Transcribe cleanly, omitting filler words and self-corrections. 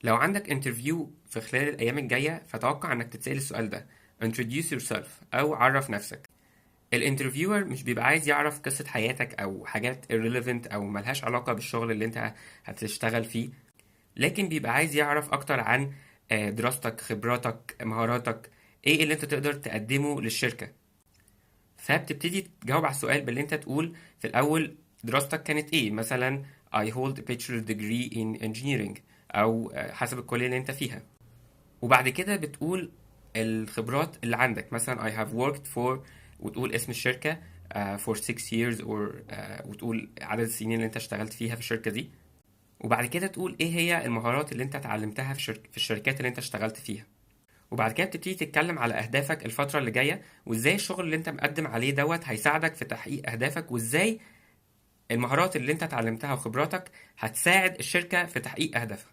لو عندك interview في خلال الأيام الجاية، فتوقع إنك تتسأل السؤال ده: introduce yourself أو عرف نفسك. ال interviewer مش بيبقى عايز يعرف قصة حياتك أو حاجات irrelevant أو ملهاش علاقة بالشغل اللي أنت هتشتغل فيه، لكن بيبقى عايز يعرف أكتر عن دراستك، خبراتك، مهاراتك، إيه اللي أنت تقدر تقدمه للشركة. فبتبتدي تجاوب على السؤال باللي أنت تقول في الأول دراستك كانت إيه، مثلا I hold a bachelor degree in engineering، أو حسب الكلية اللي أنت فيها. وبعد كده بتقول الخبرات اللي عندك، مثلا I have worked for، وتقول اسم الشركة، for 6 years or وتقول عدد السنين اللي انت اشتغلت فيها في الشركة دي. وبعد كده تقول ايه هي المهارات اللي انت اتعلمتها في الشركات اللي انت اشتغلت فيها. وبعد كده بتبتدي تتكلم على اهدافك الفترة اللي جاية، وازاي الشغل اللي انت مقدم عليه دوت هيساعدك في تحقيق اهدافك، وازاي المهارات اللي انت اتعلمتها وخبراتك هتساعد الشركة في تحقيق اهدافها.